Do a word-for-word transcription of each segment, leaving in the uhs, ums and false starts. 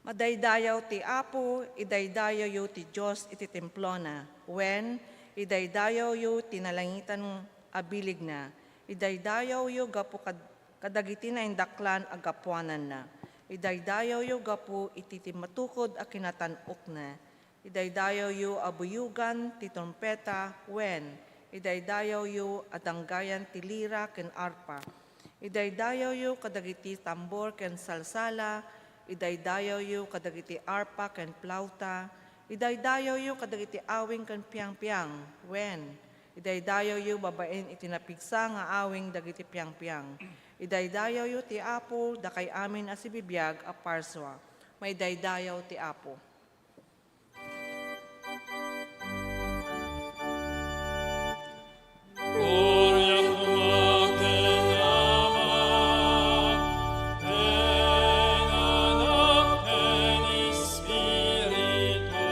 Madaydayaw ti Apo, idaydayawyo ti Dios iti templona, wen, idaydayawyo ti nalangitan a biligna, idaydayawyo gapu kad-, kadagiti naindaklan a gapuananna, idaydayawyo gapu iti timmatukod a kinatan-okna, idaydayawyo a buyogan ti trumpeta, wen, idaydayawyo a danggayan ti lira ken arpa, idaydayawyo kadagiti tambor ken salsala, idaydayawyo kadagiti arpa ken plauta, idaydayawyo kadagiti awing ken piangpiang, wen, idaydayawyo babaen iti napigsa nga awing dagiti piangpiang. Idaydayawyo ti Apo, dakay amin a sibibiag a parsua. Maidaydayaw ti Apo. Gloria koma ken Ama, ken Anak, ken Espiritu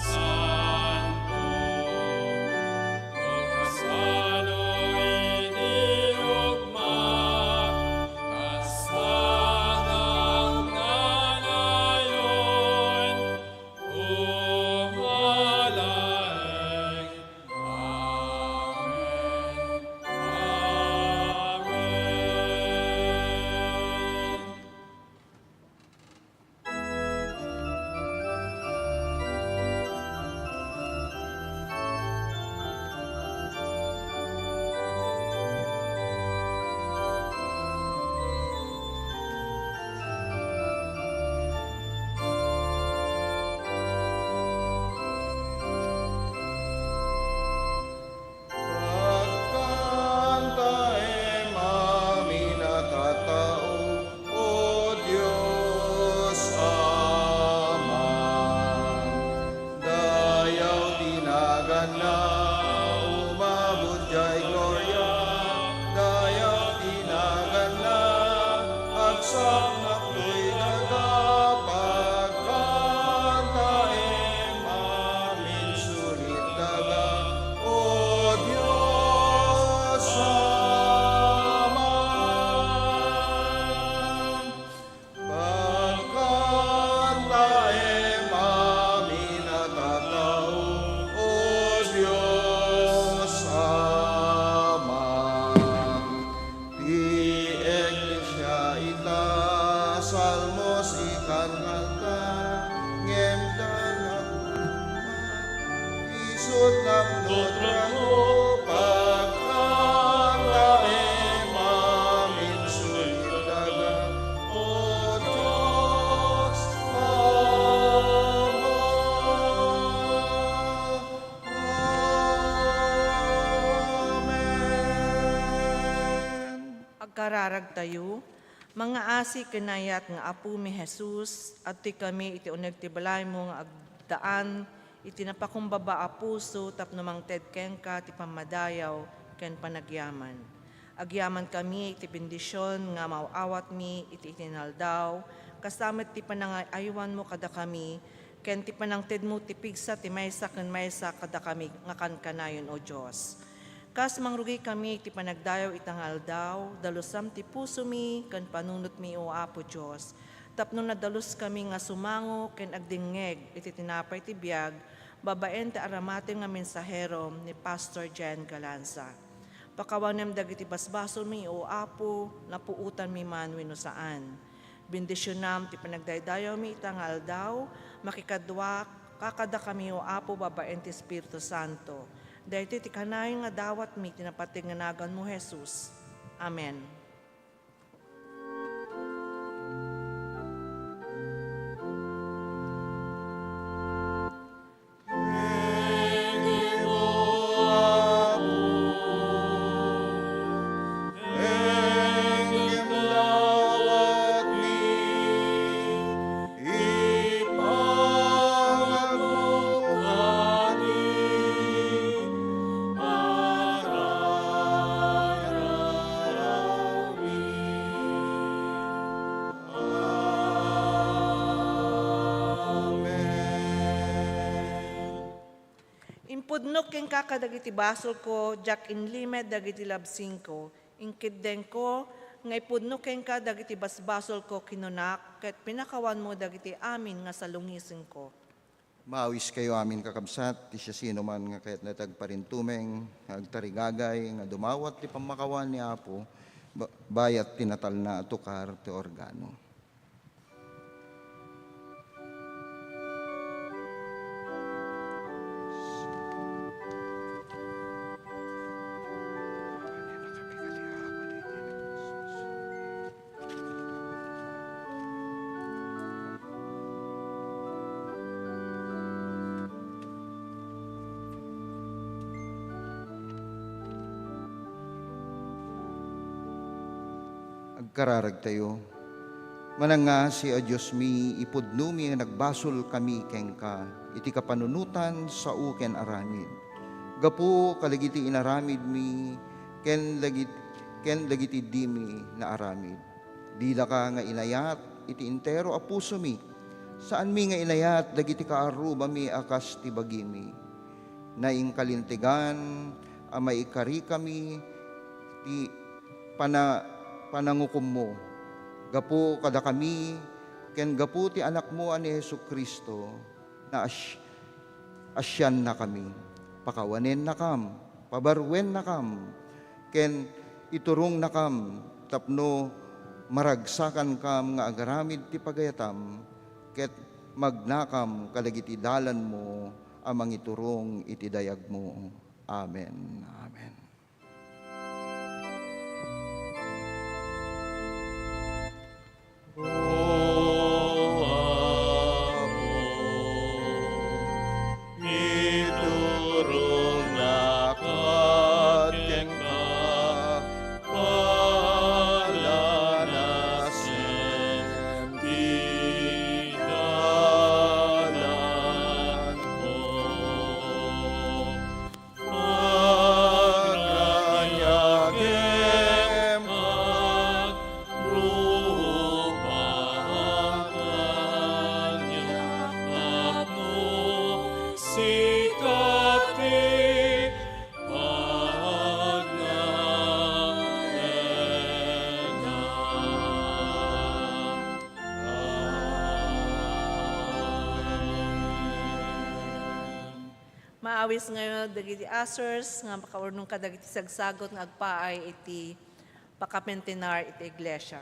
Santo. Kasano idi rugma, kasta nagmamanayon, umalaeng. Amen. Amen. Pagkantaem, amin a tattao, O Dios Ama. Dayaw ti naganna, umabot jay gloria. Dayaw ti naganna, agsapnak toy daga. Pagkantaem, amin sulit daga, O Dios Ama. Pagkantaem, amin a tattao, O Dios Ama. Ti eklesia ita, salmos ikan kanta, ngem dala isut napno ti rango, pagkantaem, amin sulit daga, O Dios Ama. Amen. Agkararagtayo. Mangngaasi ken naayat nga Apomi Jesus, adtoy kami iti uneg ti balaymo nga agdaan iti napakumbaba a puso tapno mangted kenka ti pammadayaw ken panagyaman. Agyaman kami iti bendision nga maaw-awatmi iti itinaldaw, kasta met ti panangay-aywanmo kadakami, ken ti panangtedmo ti pigsa ti maysa ken maysa kadakami nga kankanayon, O Dios. Kas mangrugi kami iti panagdayaw ita nga aldaw, dalusam ti pusomi ken panunotmi, O Apo Dios, tapno nadalus kami nga sumango ken agdingngeg iti tinapay ti biag babaen ti aramatem nga mensahero ni Pastor Jen Galanza. Pakawanem dagiti basbasolmi, O Apo, napuotanmi man wenno saan. Bendisionam ti panagdaydayawmi ita nga aldaw, makikaduak kadakami, O Apo, babaen ti Espiritu Santo. Daytoy ti kanayon nga dawatmi iti napateg nga naganmo, Jesus. Amen. Amen. Impudnok kenka kadagiti basolko, diak inlimed dagiti labsingko. Inkeddengko, nga ipudno kenka dagiti basbasolko, kinunak, ket pinakawanmo dagiti amin nga salungisenko. Maawiskayo amin, kakabsat, ti siasinoman nga kayatna ti agparintumeng nga agtarigagay nga dumawat ti pammakawan ni Apo ba-, bayat ti natalna a tukar ti organo. Agkararagtayo. Manangngasi a Diosmi, ipudnomi nga nagbasolkami kenka iti kapanunotan, sao ken aramid. Gapu kadagiti inaramidmi ken dagit-, ken dagiti dimi naaramid. Didaka nga inayat iti entero a pusomi. Saanmi nga inayat dagiti kaarrubami a kas ti bagimi. Naingkalintegan a maikarikami ti pana-, panangukommo gapu kadakami ken gapu ti Anakmo a ni Jesu-Cristo, naas-, asiannakami. Pakawanennakam, pabaruennakam, ken iturongnakam tapno maragsakankam nga agaramid ti pagayatam ket magnakam kadagiti dalanmo a mangiturong iti dayagmo. Amen. Amen. O Apo, iturongnak kenka, palanasem ti dalanko. Pagayagem, agrupak kaniak, Apo, sika ti pagnaenak. Amen. Maawis ngayon dagiti ushers nga makaurnong kadagiti sagsagut nga agpaay iti pakapentenar iti iglesia.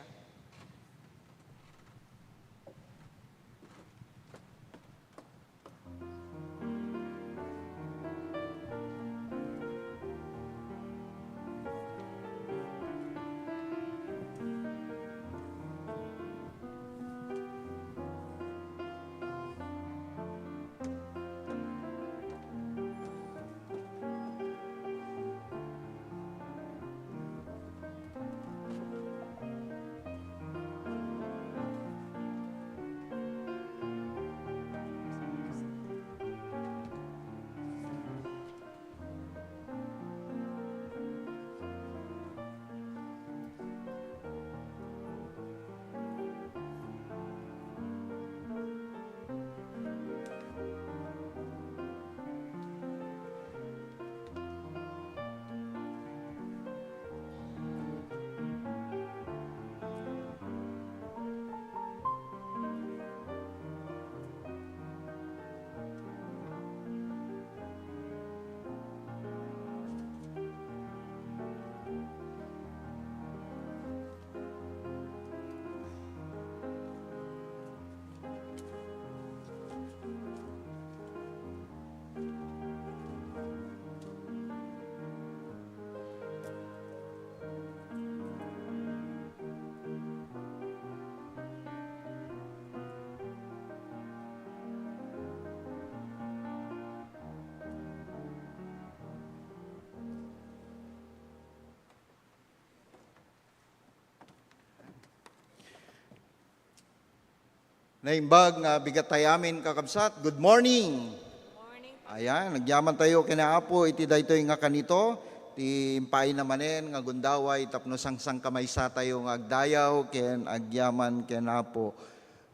Naimbag nga bigat tayo amin, kakabsat. Good morning. Good morning. Ayan, nagyaman tayo ken Apo iti daytoy nga kanito, ti impaayna manen nga gundaway tapno sangsangkamaysa tayo nga agdayaw ken agyaman ken Apo.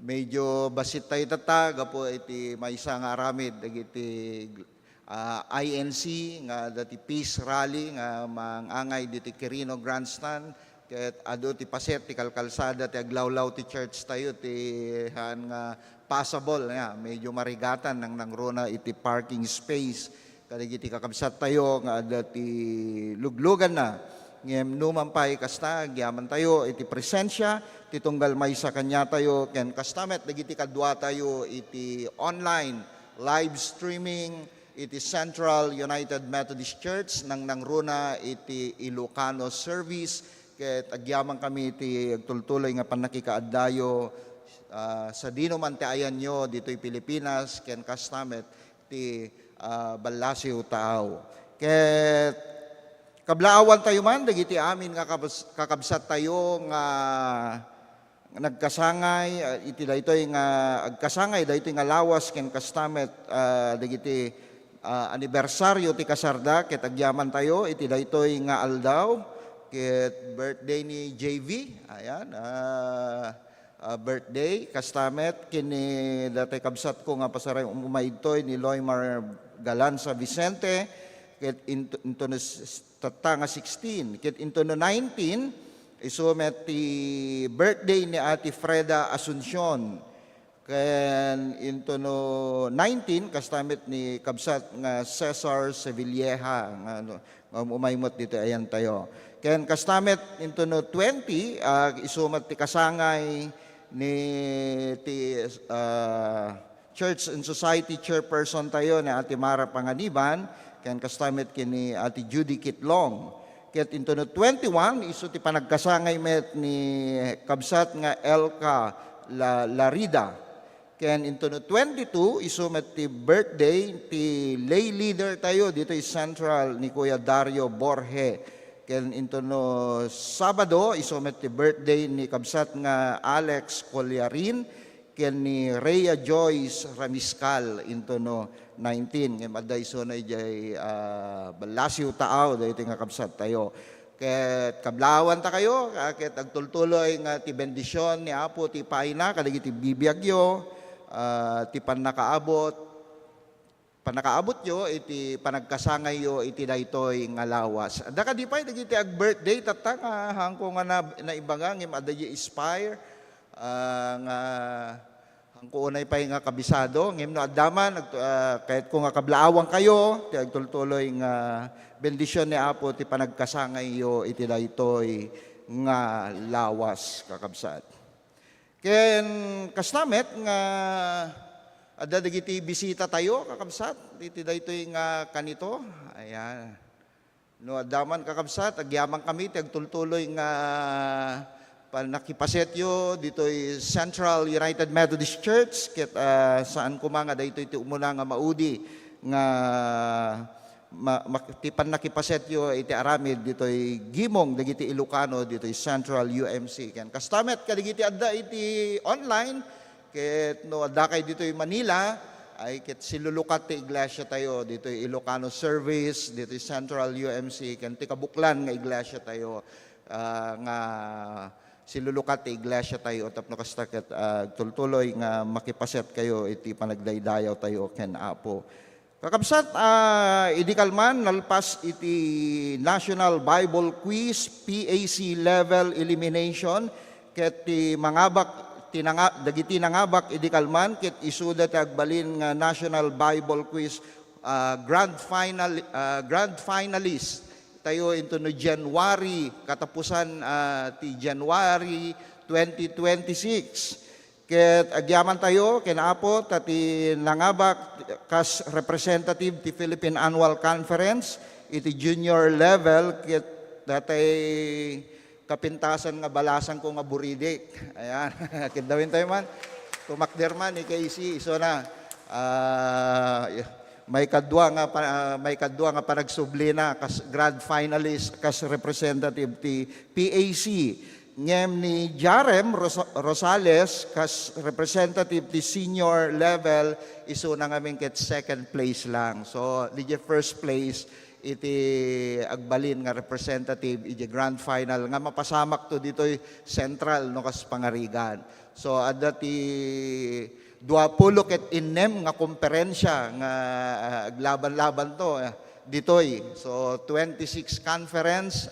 Medyo bassit tayo tatta, gapu iti maysa nga aramid dagiti ah, I N C nga dati peace rally nga mangangay diti Quirino Grandstand, Ket adu ti paset ti kalkalsada ti aglawlaw ti church tayo, ti han nga passable, ya, medyo marigatan nang nangruna iti parking space kadagiti kakabsat tayo nga adda ti lugluganna. Ngem numan pay kasta, agyaman tayo iti presensia ti tunggal maysa kaniatayo ken kasta met dagiti kaduatayo iti online live streaming iti Central United Methodist Church nang nangruna iti Ilocano service. Ket agyaman kami iti agtultuloy nga pannakikaaddayo, ah, sadino man ti ayanyo ditoy Pilipinas ken kasta met ti, ah, ballasiw taaw. Ket kablaawan tayo man dagiti amin nga kabs-, kakabsat tayo nga nagkasangay, ah, iti daytoy nga agkasangay daytoy nga lawas ken kasta met, ah, dagiti, ah, anibersaryo ti kasarda ket agyaman tayo iti daytoy nga aldaw ket birthday ni J V. Ayan, ah, ah, birthday kasta met ken ni datoy kabsatko nga pasaray um-, umaytoy ni Loymar Galanza Vicente ket int-, intono s-, s-, tatta nga sixteen. Ket intono nineteen, isu met ti birthday ni Ate Freda Asuncion. Ken intono nineteen, kasta met ni kabsat nga Cesar Sevilleja, nga, ano, nga umay met ditoy ayan tayo. Ken kasta met intono twenty, ah, isu met ti kasangay ni ti, ah, Church and Society Chairperson tayo ni Ate Mara Panganiban, ken kasta met ken ni Ate Judy Kitlong. Ket intono twenty-one, isu ti panagkasangay met ni kabsat nga Elka La-, Larida. Ken intono twenty-two, isu met ti birthday ti lay leader tayo ditoy Central ni Kuya Dario Borge. Ken intono Sabado, isu met ti birthday ni kabsat nga Alex Collarin ken ni Rhea Joyce Ramiscal intono nineteen. Ngem adda isuna idiay, ah, ballasiw taaw daytoy nga kabsat tayo. Ket kablaawan ta kayo, ah, ket agtultuloy nga ti bendision ni Apo ti paayna kadagiti bibiagyo, ah, ti pannakaabut, pannakaabutyo iti panagkasangayyo iti daytoy nga lawas. Adda kadi pay dagiti ag-birthday tatta nga haanko nga na-, naibaga ngem adda di expire, ah, nga haanko unay pay nga kabisado, ngem no adda man, ag-, ah, kayatko nga kablaawan kayo ti agtultuloy nga bendision ni Apo ti panagkasangayyo iti daytoy nga lawas, kakabsat. Ken kasta met nga adda dagiti bisita tayo, kakabsat, iti daytoy nga kanito. Ayan. No adda man, kakabsat, agyaman kami ti agtultuloy nga pannakipasetyo ditoy Central United Methodist Church, ket, ah, saan koma nga daytoy ti umuna nga maudi nga ma-, ma-, ti pannakipasetyo iti aramid ditoy gimong dagiti Ilocano ditoy Central U M C. Ken kasta met kadagiti adda iti online, ket no addakay ditoy Manila, ay ket silulukat ti iglesia tayo ditoy Ilocano service, ditoy Central U M C, ken ti kabuklan nga iglesia tayo, ah, nga silulukat ti iglesia tayo tapno kasta ket, ah, agtultuloy nga makipaset kayo iti panagdaydayaw tayo ken Apo. Kakabsat, ah, idi kalman, nalpas iti National Bible Quiz, P A C level elimination, ket ti mangabak, ti nanga-, dagiti nangabak idi kalman, ket isuda ti agbalin nga National Bible Quiz, ah, grand final, ah, grand finalist tayo intono January, katapusan, ah, ti January twenty twenty-six. Ket agyaman tayo ken Apo ta ti nangabak kas representative ti Philippine Annual Conference iti junior level ket datay kapintasan nga balasanko nga buridik. Ayan. Kiddawin tayo man. Tumakder man ni Casey, isu na. Ah, maikadua nga pa-, ah, maikadua nga panagsublina kas grand finalist, kas representative ti P A C. Ngem ni Jarem Ros-, Rosales, kas representative ti senior level, isuna ngamin ket second place lang. So, di first place iti agbalin nga representative iti grand final nga mapasamakto ditoy Central no kas pangarigan. So, adda ti duapulo ket innem nga komperensia nga, ah, aglaban-laban to, ah, ditoy. So, twenty-six conference,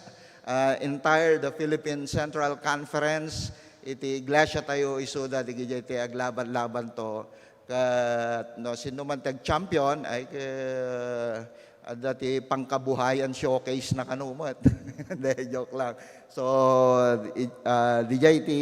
ah, entire the Philippine Central Conference, iti iglesia tayo isuda, digiti aglaban-laban to. Ket no sino man ti ag-champion, ay, ke-, adda ti pangkabuhayan showcase na kano met. Hindi, joke lang. So, i-, ah, dijay ti,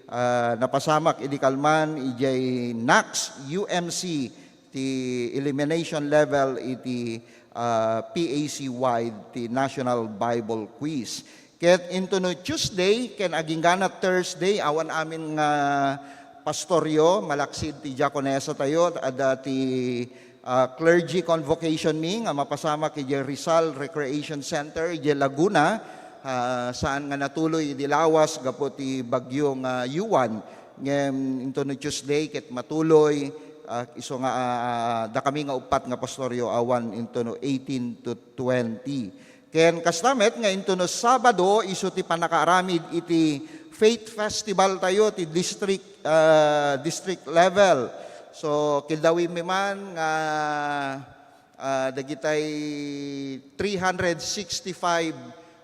ah, napasamak idi kalman, ijay NACS U M C, ti elimination level iti, ah, P A C wide ti National Bible Quiz. Ket intono Tuesday ken aginggana Thursday, awan amin nga pastoryo, malaksid ti diakonesa tayo, adda ti, ah, clergy convocation mi nga mapasamak idiay Rizal Recreation Center, idiay Laguna. Ah, saan nga natuloy idi lawas gapu ti bagyo nga Juan. Ngem intono Tuesday ket matuloy, ah, isu nga, ah, dakami nga uppat nga pastoryo awan intono eighteen to twenty. Ken kasta met nga intono Sabado, isu ti pannakaaramid iti faith festival tayo ti district, ah, district level. So, kildawimmi man nga, ah, dagitay three hundred sixty-five,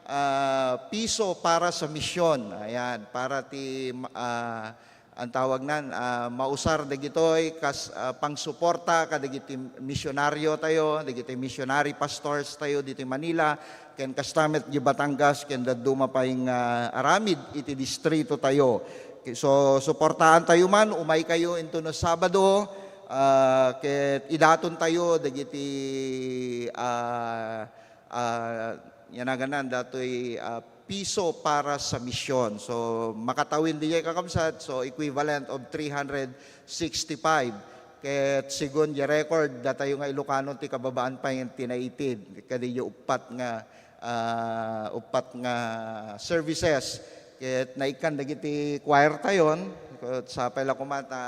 ah, piso para sa misyon. Ayan, para ti, ah, ang tawag nan, ah, mausar dagitoy kas, ah, pangsuporta kadagiti misionaryo tayo, dagiti missionary pastors tayo ditoy Manila, ken kasta met di Batangas, ken dadduma pay nga aramid iti distrito tayo. So, suportaan tayo man, umay kayo intono Sabado, ah, ket idaton tayo dagiti, ah, ah, yanaganan datoy, ah, piso para sa misyon. So, makatawin dijay kakabsat, so equivalent of three hundred sixty-five. Ket segun di record, datayo nga Ilocano ti kababaan pay nga tinaitid. Kadi di uppat nga, ah, uppat nga services. Ket naikkan dagiti choir tayon, ket sapay la koma ta,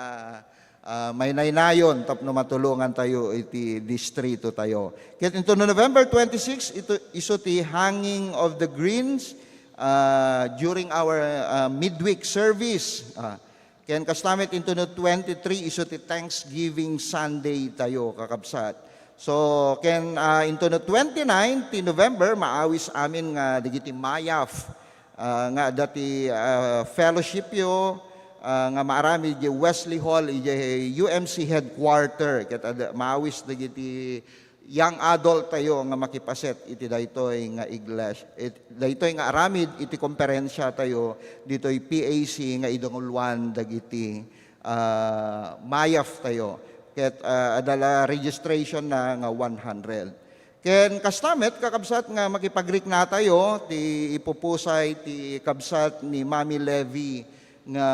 ah, maynaynayon tapno matulongan tayo iti distrito tayo. Ket into November twenty-six, ito, isu ti hanging of the greens, ah, during our, ah, midweek service. Ah, ken kasta met into no twenty-three, isu ti Thanksgiving Sunday tayo, kakabsat. So, ken, ah, into no twenty-nine ti November, maawis amin nga dagiti mayaf, ah, nga adda ti, ah, fellowshipyo, ah, nga maaramid idiay Wesley Hall, idiay U M C headquarter. Ket adda, maawis dagiti young adult tayo nga makipaset iti daytoy nga igles-, it-, daytoy nga aramid iti komperensia tayo ditoy P A C nga idanguluan dagiti, ah, mayaf tayo. Ket, ah, adda la registration na nga one hundred. Ken kasta met, kakabsat, nga makipagriknatayo ti ipupusay ti kabsat ni Mami Levy nga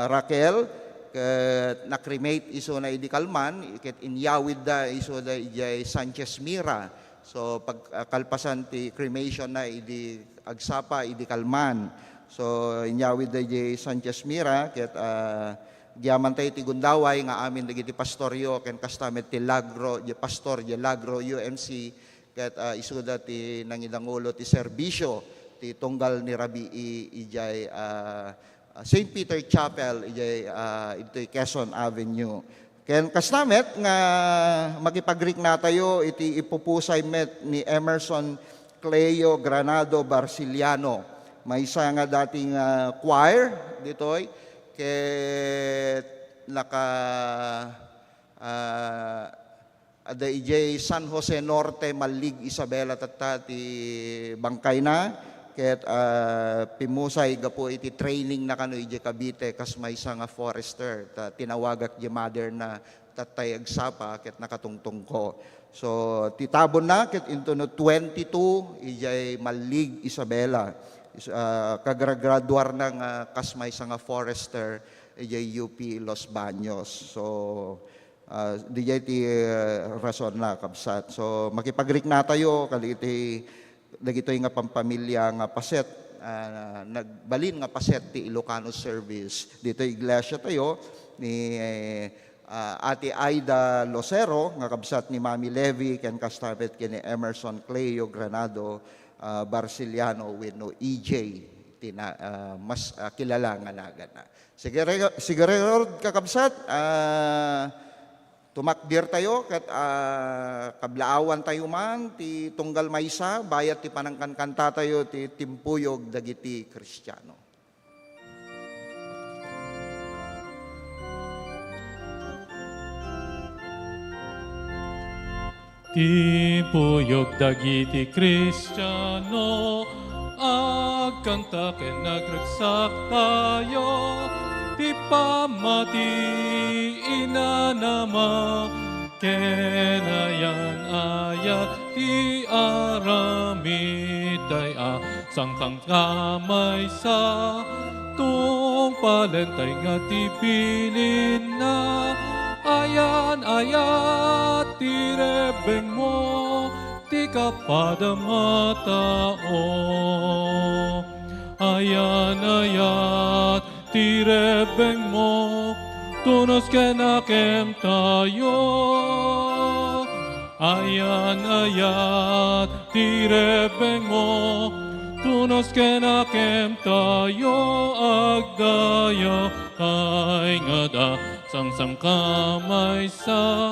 Raquel, ket na-cremate isuna idi kalman, ket inyawidda isuda idiay Sanchez Mira. So, pag, ah, kalpasan ti cremation na idi agsapa, idi kalman. So, inyawidda idiay Sanchez Mira, ket, ah, agyaman tayo ti gundaway nga amin dagiti pastoryo, ken kasta met ti Lagro, di pastor, di Lagro U M C, ket, ah, isuda ti nangidangulo ti serbisyo ti tunggal ni Rabii idiay, ah, ah, Saint Peter Chapel idiay, ah, idiay Quezon Avenue. Ken kasta met nga makipagriknatayo iti ipupusay met ni Emerson Cleo Granado Barciliano. Maysa nga dating, ah, choir ditoy ket naka, ah, adda idiay San Jose Norte, Mallig, Isabela tatta ti bangkayna, ket, ah, pimmusay gapu iti training na kano idiay Cavite kas maysa nga forester. Ta tinawagak di mother na tattay agsapa ket nakatungtungko. So, ti tabonna ket into no twenty-two idiay Mallig, Isabela. Is-, ah, kagragraduar na nga kas maysa nga forester idiay U P Los Baños. So, ah, dijay ti, ah, rason na, kabsat. So, makipagriknatayo kadagiti, dagitoy nga pampamilya nga paset, ah, nagbalin nga paset ti Ilocano service. Ditoy iglesia tayo ni, ah, Ate Aida Lucero nga kabsat ni Mami Levy ken kasta met ken ni Emerson Cleo Granado, ah, Barciliano wenno E J ti na-, ah, mas, ah, kilala nga naganna. Sigare-, sigare-, kakabsat, ah, Tumakdertayo ket, ah, kablaawantayo man ti tunggal maysa, bayat ti panangkankantatayo ti Timpuyog dagiti Kristiano. Timpuyog dagiti Kristiano, agkanta ken agregsaktayo, ti pammati inanama, ken ayan-ayat ti aramid tay a sangkangka maysa, tungpalen tay nga ti bilinna, ayan-ayat ti rebbengmo, ti kapadam a tao. Ayan-ayat ti rebbengmo, tunos ken akemtayo. Ayan-ayat ti rebbengmo, tunos ken akemtayo, agdayawkay nga da sangsankamaysa.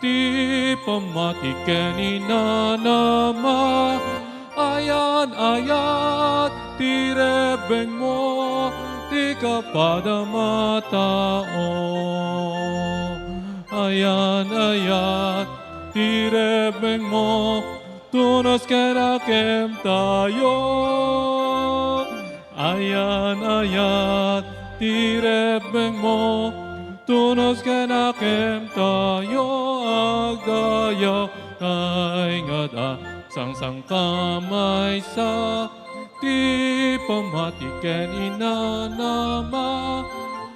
Ti pammati ken inanama, ayan-ayat ti rebbengmo, ti kapadam a tao. Ayan-ayat ti rebbengmo, tunos ken akemtayo. Ayan-ayat ti rebbengmo, tunos ken akemtayo, agdayawkay nga da sangsankamaysa. Ti pammati ken inanama,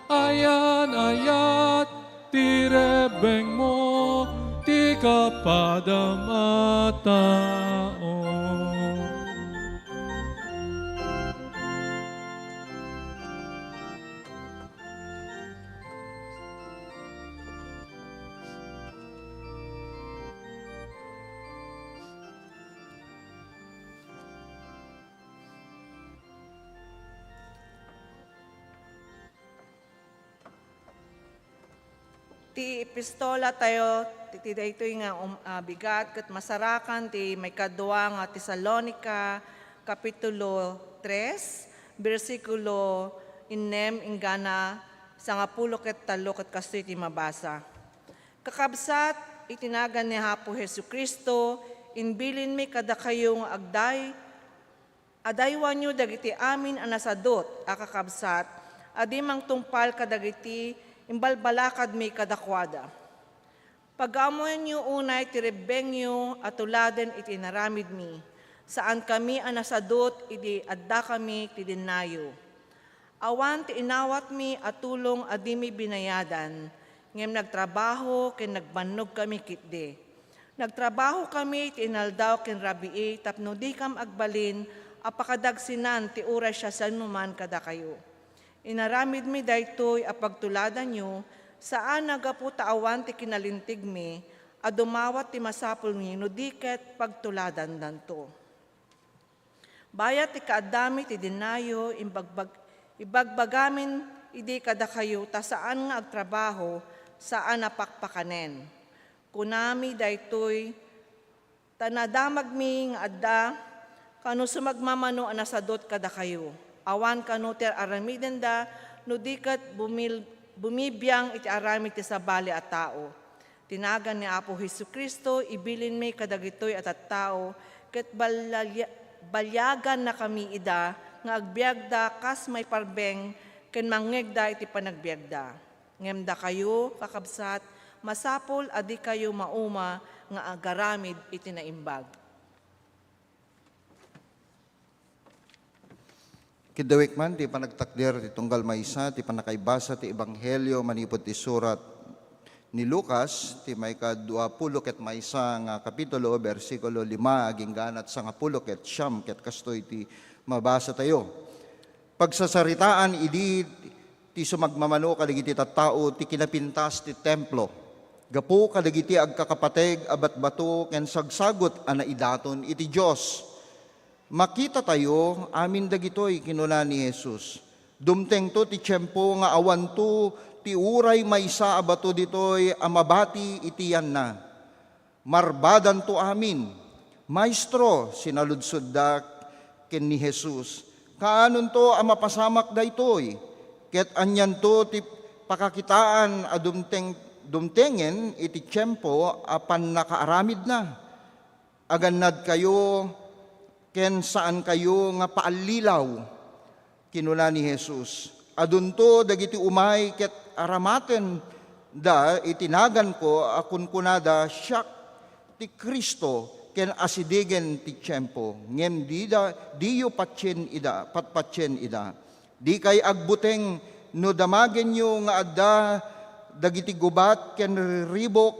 ayan-ayat ti rebbengmo, ti kapadam a tao. Ti epistola tayo, ti, ti daytoy nga, um, ah, bigat ket masarakan ti maikadua nga Tesalonica, Kapitulo tres, bersikulo innem inggana sangapulo ket tallo ket kastoy ti mabasa. Kakabsat, iti nagan ni Apo Jesu-Cristo, imbilinmi kadakayo nga agday-, adaywanyo dagiti amin a nasadut a kakabsat a di mangtungpal kadagiti imbalbalakadmi kadakuada. Pagaammoenyo unay ti rebbengyo a tuladen iti inaramidmi. Saankami a nasadut idi addakami ti dennayo. Awan ti inawatmi a tulong a dimi binayadan, ngem nagtrabaho ken nagbannogkami ketdi. Nagtrabahokami ti inaldaw ken rabii tapno dikam agbalin a pakadagsinan ti oras siasinoman kadakayo. Inaramidmi daytoy a pagtuladanyo, saan a gapu ta awan ti kinalintegmi a dumawat ti masapulmi no di ket pagtuladandanto. Bayat ti kaaddami ti dennayo, imbagbag-, ibagbagamin idi kadakayo ta saan nga agtrabaho, saan a pakpakanen. Kunami daytoy ta nadamagmi nga adda kano sumagmamano a nasadut kadakayo. Awan kano ti ar-aramidenda no di ket bumil-, bumibiang iti aramid ti sabali a tao. Ti nagan ni Apo Jesu-Cristo, ibilinmi kadagitoy a tattao ket balya-, balyagannakami ida nga agbiagda kas maiparbeng ken mangngegda iti panagbiagda. Ngem dakayo, kakabsat, masapul a dikayo mauma nga agaramid iti naimbag. Kiddawek man ti panagtakder ti tunggal maysa ti pannakaibasa ti Ebanghelio manipud ti surat ni Lucas, ti maikadua pulo ket maysa nga kapitulo, bersikulo lima agingganat sangapulo ket siam, ket kastoy ti mabasatayo. Pagsasaritaan idi ti sumagmamano kadagiti tattao ti kinapintas ti templo, gapu kadagiti agkakapateg a batbato ken sagsagut a naidaton iti Dios. "Makitatayo amin dagitoy," kinuna ni Jesus. "Dumtengto ti tiempo nga awanto ti uray maysa a bato ditoy a mabati iti yanna. Marbadanto amin. "Maestro," sinaludsodda ken ni Jesus, "kaanonto a mapasamak daytoy? Ket anianto ti pakakitaan a dumteng-, dumtengen iti tiempo a pannakaaramidna? Agannadkayo ken saankayo nga paallilaw." Kinuna ni Jesus, "Adunto dagiti umay ket aramatenda iti naganko a kunkunada, 'Siak ti Cristo,' ken asidigen ti tiempo. Ngem dida, diyo patien ida, patpatien ida. Dikay agbuteng no damagenyo nga adda dagiti gubat ken riribuk.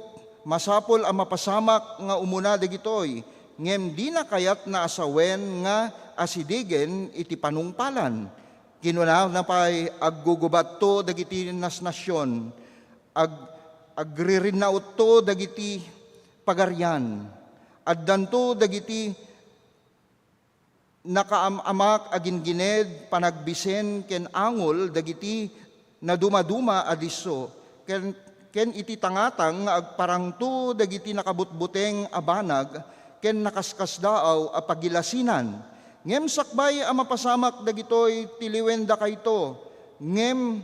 Masapul a mapasamak nga umuna dagitoy, ngem dina kayatna a sawen nga asidigen iti panungpalan." Kinunana pay, "Aggugubatto dagiti nasnasion, ag-, agririnnautto dagiti pagarian. Addanto dagiti nakaam-amak a gingined, panagbisen ken angol dagiti nadumaduma a disso, ken, ken iti tangatang nga agparangto dagiti nakabutbuteng a banag ken nakaskasdaaw a pagilasinan. Ngem sakbay a mapasamak dagitoy, tiliwendakayto, ngem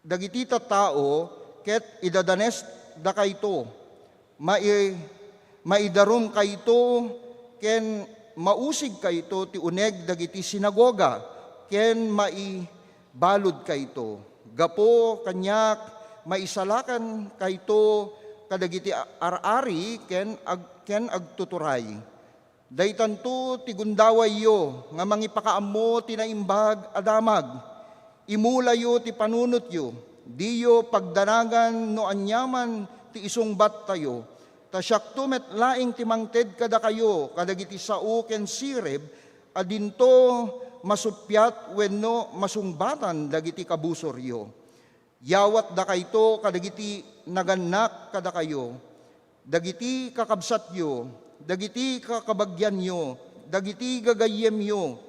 dagiti tattao ket idadanesdakayto. Mai-, maidarumkayto ken mausigkayto ti uneg dagiti sinagoga ken maibaludkayto. Gapu kaniak, maisalakan-, kayto kadagiti a-, ar-ari ken ag-, ken agtuturay. Daytanto ti gundawayyo nga mangipakaammo ti Naimbag a Damag. Imulayo ti panunotyo. Diyo pagdanagan no aniaman ti isungbattayo. Ta siakto met laeng ti mangted kadakayo kadagiti sao ken sirib a dinto masuppiat wenno masungbatan dagiti kabusoryo. Yawatdakayto kadagiti nagannak kadakayo, dagiti kakabsatyo, dagiti kakabagianyo, dagiti gagayyemyo.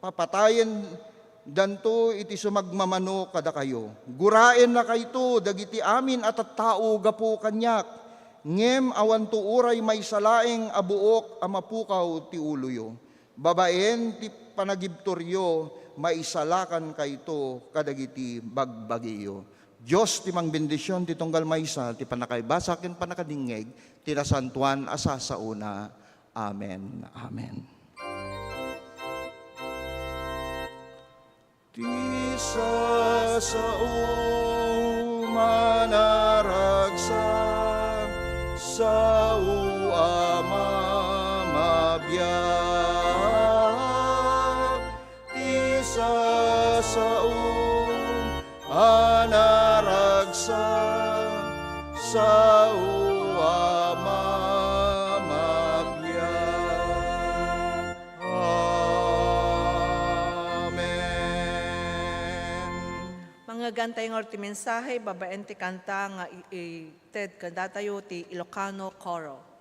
Papatayendanto iti sumagmamano kadakayo. Guraennakayto dagiti amin a tattao gapu kaniak, ngem awanto uray maysa laeng a buok a mapukaw ti uloyo. Babaen ti panagibturyo, maisalakankayto kadagiti bagbagiyo. Dios ti mangbendision ti tunggal maysa ti pannakaibasa ken pannakadingngeg ti nasantoan a sasaona. Amen. Amen. Ti sasao manaragsak, sao a mamabiag. Ti sasao a naragsak, sao a mamabiag. Amen. Mangngegantay ngarud ti mensahe babaen ti kanta nga i-, ited kadatayo ti Ilocano Coro.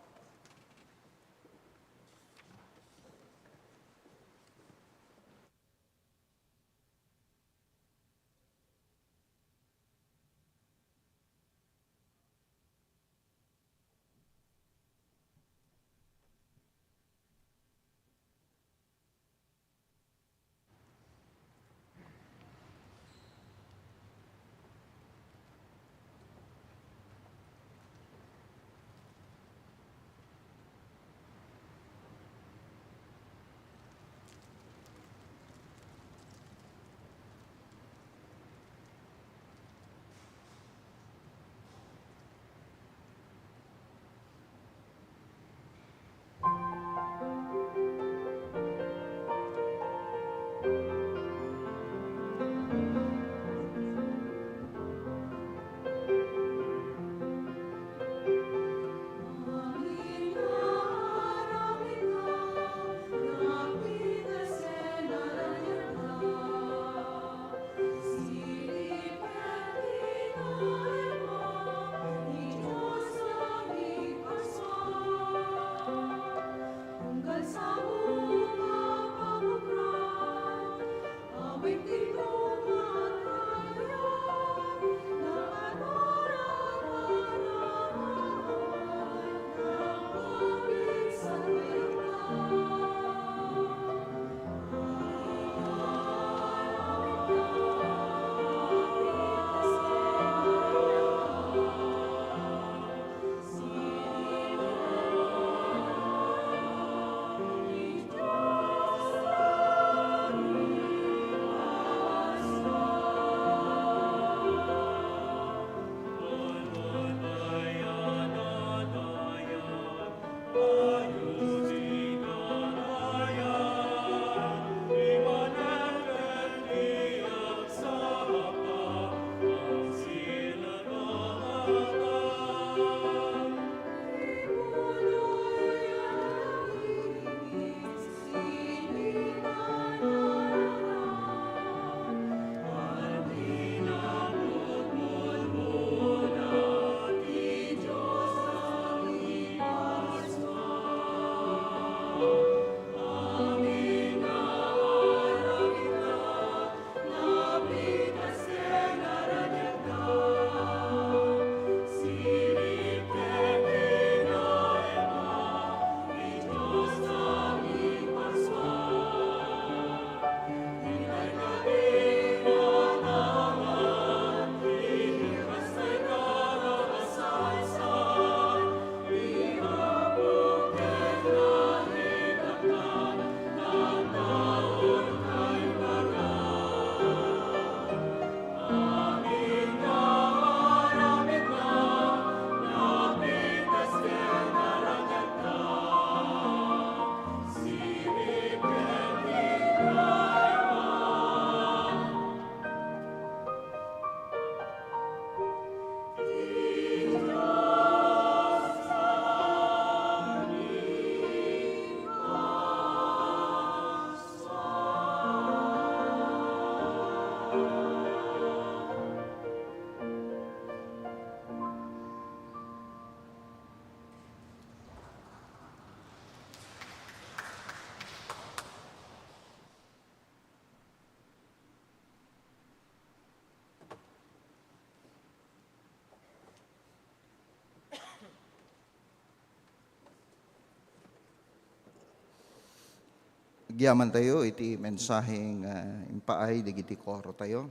Agyaman tayo iti mensaheng, ah, impaay dagiti koro tayo.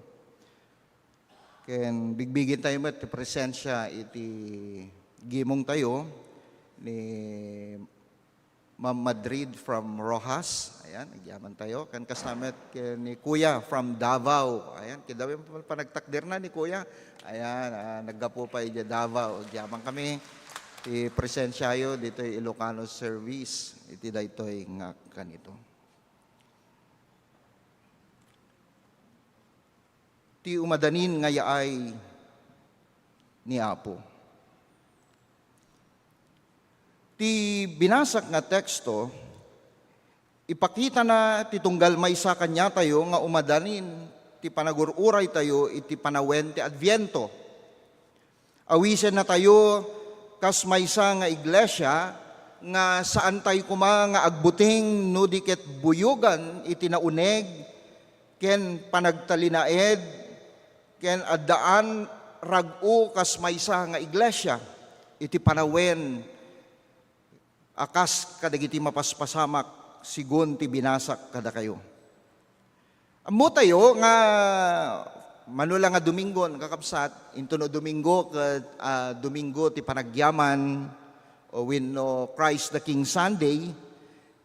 Ken bigbigin tayo met ti presensia iti gimong tayo ni Ma'am Madrid from Roxas. Ayan, agyaman tayo. Ken kasta met ken ni Kuya from Davao. Ayan, kidawin panagtakderna ni Kuya. Ayan, ah, naggapu pa idiay Davao. Agyaman kami. Ti presensiayo ditoy Ilocano service. Iti daytoy nga kanito. Ti umadanin nga yaay ni Apo. Ti binasak nga teksto, ipakitana ti tunggal maysa kaniatayo nga umadanin ti panagur-uraytayo iti panawen ti Adviento. Awisennatayo kas maysa nga iglesia nga saantayo koma nga agbuting no di ket buyogan iti nauneg ken panagtalinaed ken addaan rag-o kas maysa nga iglesia iti panawen a kas kadagiti mapaspasamak segun ti binasak kadakayo. Ammotayo nga mano la nga Domingo, kakabsat, intono Domingo ket, ah, Domingo ti panagyaman o wenno Christ the King Sunday,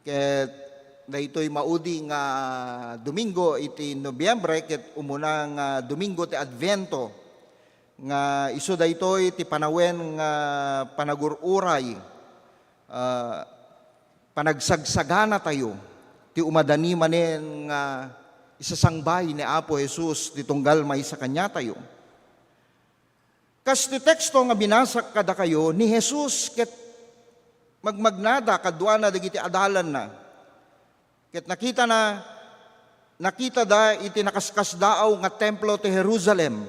ket daytoy maudi nga Domingo iti Nobyembre ket umuna nga Domingo ti Advento, nga isu daytoy ti panawen nga panagur-uray, ah, panagsagsaganatayo ti umadani manen nga isasangbay ni Apo Jesus ti tunggal maysa kaniatayo. Kas ti teksto nga binasak kadakayo, ni Jesus ket magmagnada kaduana dagiti adalanna. Ket nakitana, nakitada iti nakaskasdaaw nga templo ti Jerusalem.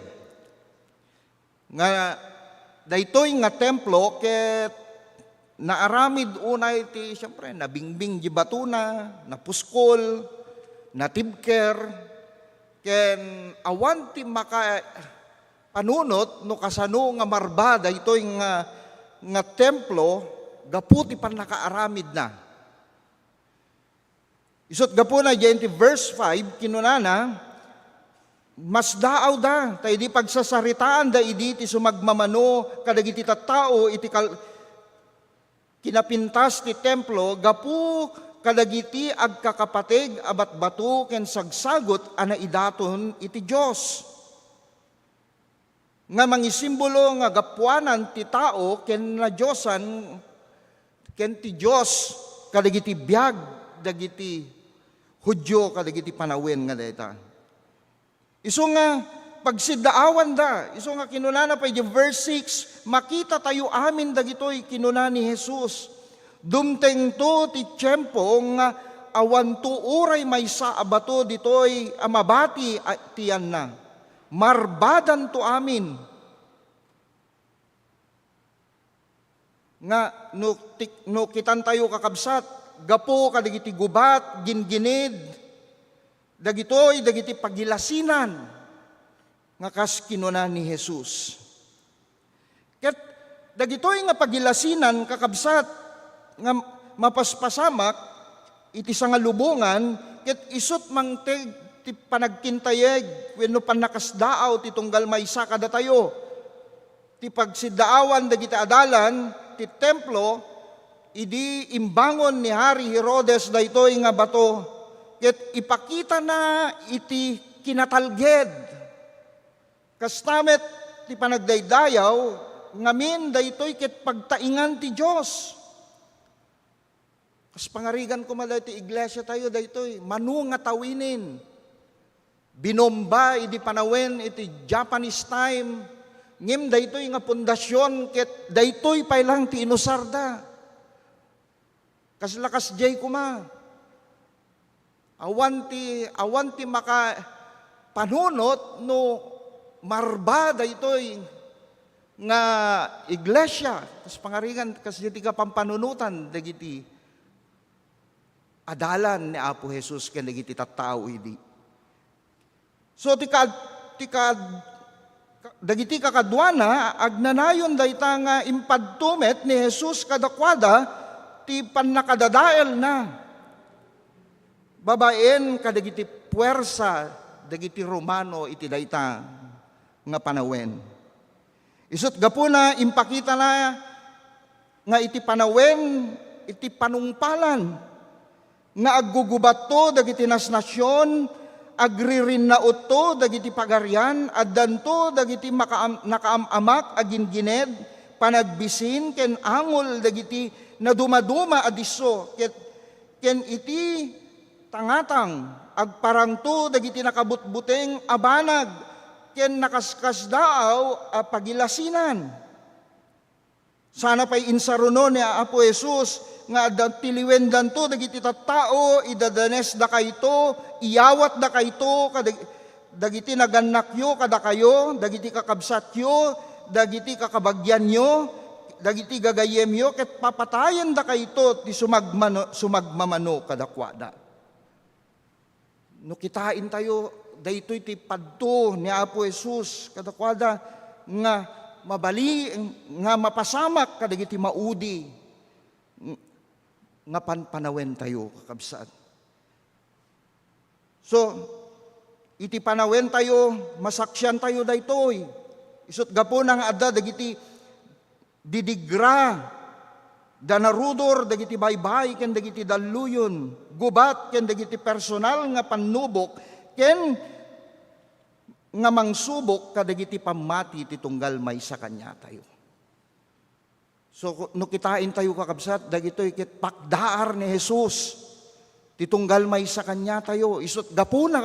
Nga daytoy nga templo ket naaramid unay ti, siempre, nabingbing di batona, napuskol, natibker, ken awan ti makapanunot no kasano nga marba daytoy nga, nga templo gapu ti pannakaaramidna. Isut' gapuna, diay iti verse five, kinunana, masdaawda, ta idi pagsasaritaanda idi ti sumagmamano kadagiti tattao iti kal-, kinapintas ti templo gapu kadagiti agkakapateg a batbato ken sagsagut a naidaton iti Dios. Nga mangisimbolo nga gapuanan ti tao ken nadiosan ken ti Dios kadagiti biag dagiti Judio kadagiti panawen nga dayta. Isu nga pagsiddaawanda, isu nga kinunana pay di verse six, makitatayo amin dagitoy, kinuna ni Jesus. Dumtengto ti tiempo nga awanto uray maysa a bato ditoy a mabati a tianna. Marbadanto amin. Nga no ti-, no kitantayo, kakabsat, gapu kadagiti gubat, ginginid, dagitoy dagiti pagilasinan nga kas kinuna ni Jesus. Ket dagitoy nga pagilasinan, kakabsat, nga mapaspasamak iti sangalubongan, ket isut' mangted ti panagkintayeg wenno pannakasdaaw ti tunggal maysa kadatayo. Ti pagsiddaawan dagiti adalan ti templo, idi imbangon ni Hari Herodes daytoy nga bato, ket ipakitana iti kinatalged. Kasta met ti panagdaydayaw, ngamin daytoy ket pagtaingan ti Dios. Kas pangarigan koma daytoy iglesia tayo daytoy, mano nga tawinen. Binomba idi panawen iti Japanese time, ngem daytoy nga pundasyon ket daytoy pay lang ti inusarda. Kasla kasdiay koma. Awan ti, awan ti makapanunot no marba daytoy nga iglesia, kas pangarigan, kas daytoy nga pampanunotan dagiti adalan ni Apo Jesus ken dagiti tattao idi. So, ti kad-, ti kad-, dagiti kakaduana, agnanayon dayta nga impadto met ni Jesus kadakuada ti pannakadadaelna. babaen kadagiti puwersa dagiti Romano iti dayta nga panawen. Isut' gapuna, impakitana nga iti panawen, iti panungpalan, nga aggugubatto dagiti nasnasion, agririnnautto dagiti pagarian, addanto dagiti makaam-, nakaam-amak a gingined, panagbisin, ken angol dagiti nadumaduma a disso, ket, ken iti tangatang, agparangto dagiti nakabutbuteng a banag ken nakaskasdaaw a pagilasinan. Sana pay insaruno ni Apo Jesus nga adda tiliwendanto dagiti tattao, idadanesdakayto, iyawatdakayto, kadag-, dagiti nagannakyo kadakayo, dagiti kakabsatyo, dagiti kakabagianyo, dagiti gagayyemyo, ket papatayendakayto ti sumagmano-, sumagmamano kadakuada. No kitaentayo, daytoy ti padto ni Apo Jesus kadakuada nga mabali-, nga mapasamak kadagiti maudi nga panpanawentayo, kakabsat. So, iti panawentayo, masaksiantayo daytoy. Isut' gapuna nga adda dagiti didigra, da narudor dagiti baybay ken dagiti dalluyon, gubat ken dagiti personal nga pannubok, ken nga mangsubok kadagiti pammati ti tunggal maysa kaniatayo. So, no kitaentayo, kakabsat, dagitoy ket pakdaar ni Jesus ti tunggal maysa kaniatayo. Isut' gapuna,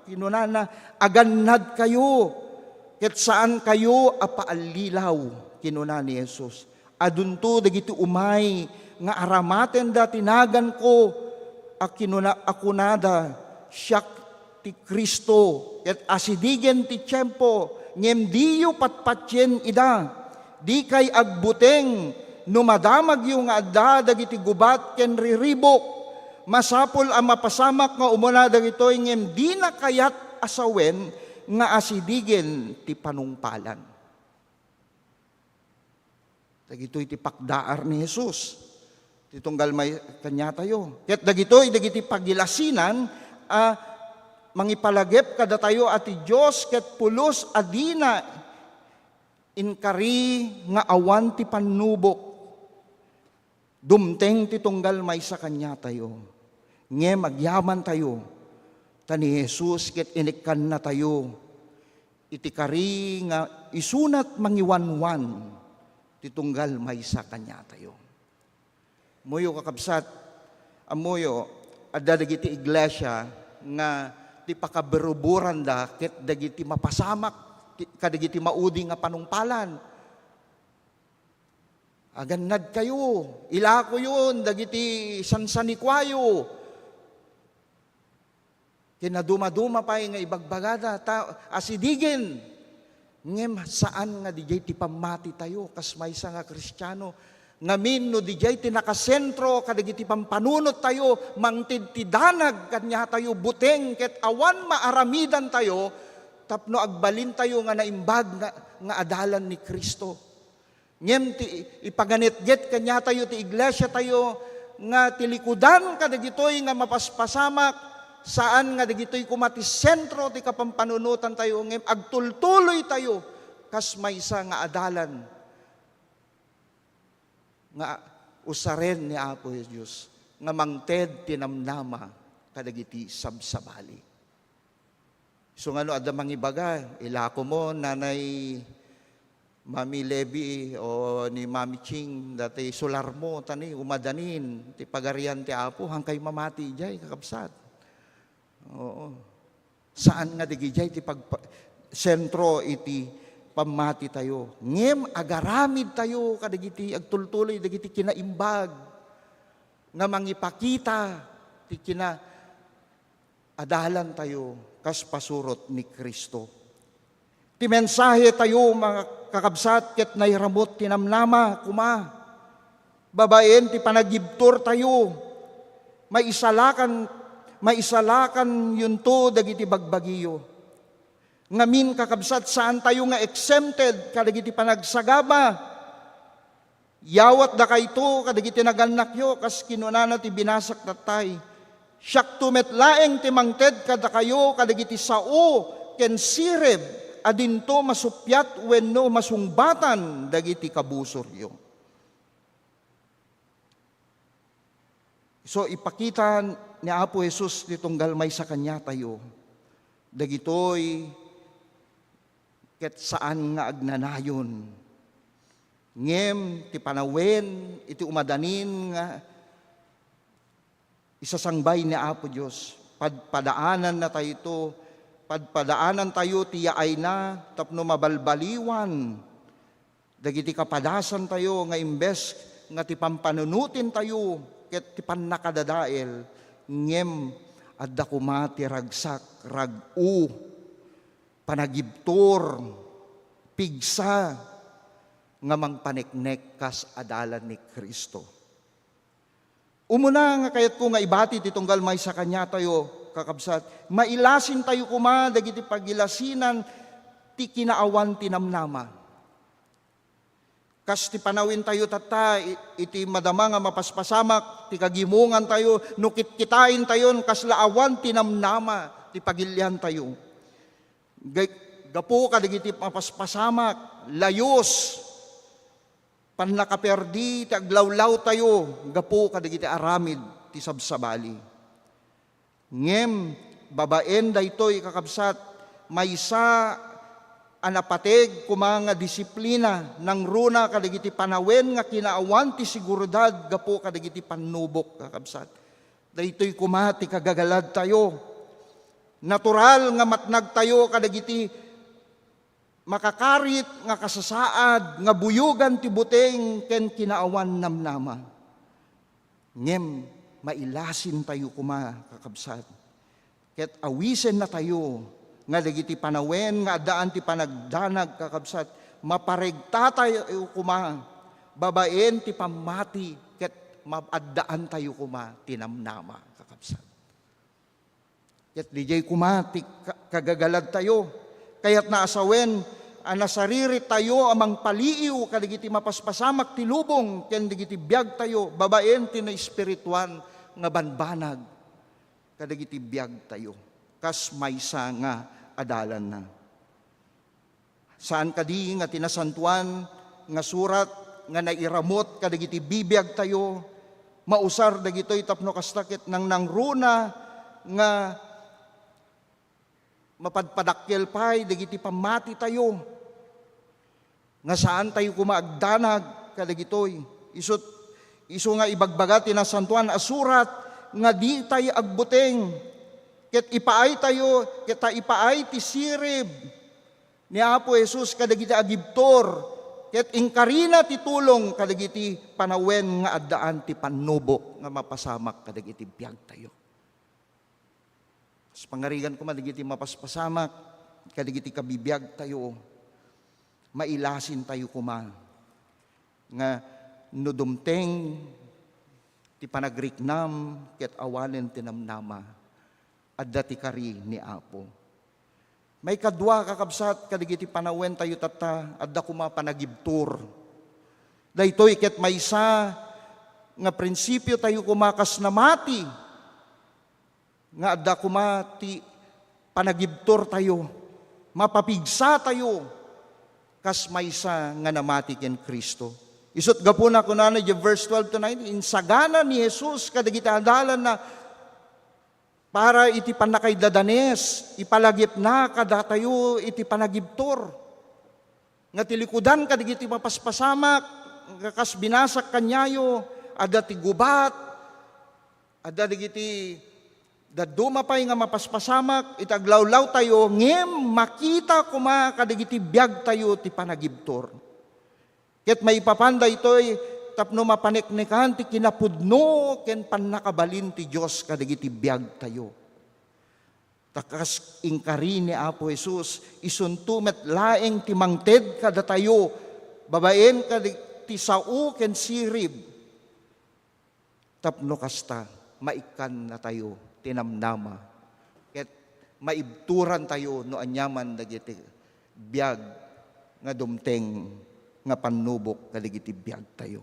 kinunana, "Agannadkayo, ket saankayo a paallilaw," kinuna ni Jesus. "Adunto dagiti umay nga aramatenda ti naganko a kinuna-, a kunada, 'Siak ti Cristo,' ket asidigen ti tiempo, ngem diyo patpatien ida. Dikay agbuteng no madamagyo nga adda dagiti gubat ken riribuk. Masapul a mapasamak nga umuna dagitoy, ngem dina kayat a sawen nga asidigen ti panungpalan." Dagitoy ti pakdaar ni Jesus ti tunggal may-, kaniatayo. Ket dagitoy dagiti pagilasinan a mangipalagip kadatayo a ti Dios ket pulos a dina inkari nga awan ti pannubok dumteng ti tunggal maysa kaniatayo. Ngem agyamantayo, ta ni Jesus ket inikkannatayo iti kari nga isunat mangiwanwan ti tunggal maysa kaniatayo. Ammoyo, kakabsat, ammoyo, adda dagiti iglesia nga ti pakaburuboranda ket dagiti mapasamak ti, kadagiti maudi nga panungpalan. "Agannadkayo, ilakoyon dagiti sansanikuayo." Ken nadumaduma pay nga ibagbagada, ta asidigen. Ngem saan nga didiay ti pammatitayo kas maysa nga Kristiano. Ngamin no didiay ti nakasentro kadagiti pampanunottayo, mangted ti danag kaniatayo, buteng ket awan maaramidantayo tapno agbalintayo nga naimbag nga, nga adalan ni Cristo. Ngem ti ipaganetget kaniatayo ti iglesiatayo nga ti likudan kadagitoy nga mapaspasamak, saan nga dagitoy koma ti sentro ti kapampanunotantayo, ngem agtultuloytayo kas maysa nga adalan nga usaren ni Apo Dios nga mangted ti namnama kadagiti sabsabali. Isu nga no adda mangibaga, ilako mo, Nanay Mami Levi o ni Mami Ching, dati sular mo, tani, umadanin ti Pagarian ti Apo, hankay mamati idiay, kakabsat. Oo. Saan nga digidiay ti pagpa-, sentro iti pammatitayo. Ngem agaramidtayo kadagiti agtultuloy dagiti kinaimbag nga mangipakita ti kina-, adalantayo kas pasurot ni Cristo. Ti mensahetayo, mga kakabsat, ket nairamut ti namnama koma. Babaen ti panagibturtayo, maisalakan, maisalakanyonto dagiti bagbagiyo. Ngamin, kakabsat, saantayo nga exempted kadagiti panagsagaba. Yawatdakayto kadagiti nagannakyo, kas kinunana ti binasak tattay, Siakto met laeng ti mangted kadakayo kadagiti sao ken sirib a dinto masuppiat wenno masungbatan dagiti kabusoryo. So, ipakita ni Apo Jesus ti tunggal maysa kaniatayo. Dagitoy ket saan nga agnanayon. Ngem ti panawen iti umadanin nga isasangbay ni Apo Dios, padpadaanannatayo, padpadaanantayo ti yaayna tapno mabalbaliwan dagiti kapadasantayo nga imbes nga ti pampanunotintayo ket ti pannakadadael, ngem adda koma ti ragsak, rag-o, panagibtur, pigsa nga mangpaneknek kas adalan ni Cristo. Umuna nga kayatko nga ibati ti tunggal maysa kaniatayo, kakabsat, mailasintayo koma dagiti pagilasinan ti kinaawan ti namnama. Kas ti panawentayo tatta, i-, iti madama nga mapaspasamak ti kagimongantayo, no kitkitaentayon kasla awan ti namnama ti pagiliantayo. Ga-, gapu kadagiti mapaspasamak, layus, pannakaperdi ti aglawlawtayo gapu kadagiti aramid ti sabsabali. Ngem babaen daytoy, kakabsat, maysa a napateg koma nga disiplina nangruna kadagiti panawen nga kinaawan ti seguridad gapu kadagiti pannubok, kakabsat. Daytoy koma ti kagagaladtayo. Natural nga matnagtayo kadagiti makakarit nga kasasaad nga buyogan ti buteng ken kinaawan namnama. Ngem mailasintayo koma, kakabsat, ket awisennatayo nga dagiti panawen nga addaan ti panagdanag, kakabsat, maparegtatayo koma babaen ti pammati ket ma-, addaantayo koma ti namnama, kakabsat. Ket didiay koma ti ka-, kagagaladtayo. Kayatna a sawen a nasariritayo a mangpaliiw kadagiti mapaspasamak ti lubong ken dagiti biagtayo babaen ti naespirituan nga banbanag kadagiti biagtayo kas maysa nga adalanna. Saan kadi nga ti Nasantoan nga Surat nga nairamut kadagiti bibiagtayo, mausar dagitoy tapno kasta ket nangnangruna nga mapadpadakkel pay dagiti pammatitayo, nga saantayo koma agdanag kadagitoy. Isut-, isu nga ibagbaga ti Nasantoan a Surat nga ditay agbuteng, ket ipaaytayo, ket ta ipaay ti sirib ni Apo Jesus kadagiti agibtur, ket inkarina ti tulong kadagiti panawen nga addaan ti pannubok nga mapasamak kadagiti biagtayo. Kas pangarigan koma dagiti mapaspasamak kadagiti kabibiagtayo, mailasintayo koma nga no dumteng ti panagriknam ket awanen ti namnama, adda ti kari ni Apo. Maikadua, kakabsat, kadagiti panawentayo tatta, adda koma panagibtur. Daytoy ket maysa nga prinsipiotayo koma kas namati nga adda koma ti panagibturtayo, mapapigsatayo kas maysa nga namati ken Cristo. Isut' gapuna, kunana idiay verse twelve to nineteen, insagana ni Jesus kadagiti adalanna para iti pannakaidadanes, ipalagipna kadatayo iti panagibtur. Nga ti likudan kadagiti mapaspasamak, nga kas binasak kaniayo, adda ti gubat, adda dagiti dadduma pay nga mapaspasamak iti aglawlawtayo, ngem makita koma kadagiti biagtayo ti panagibtur. Ket maipapan daytoy tapno mapaneknekan ti kinapudno ken pannakabalin ti Dios kadagiti biagtayo. Ta kas inkari ni Apo Jesus, isunto met laeng ti mangted kadatayo, babaen kadagiti sao ken sirib. Tapno kasta, maikkannatayo ti namnama, ket maibturantayo no aniaman dagiti biag nga dumteng nga pannubok kadagiti biagtayo.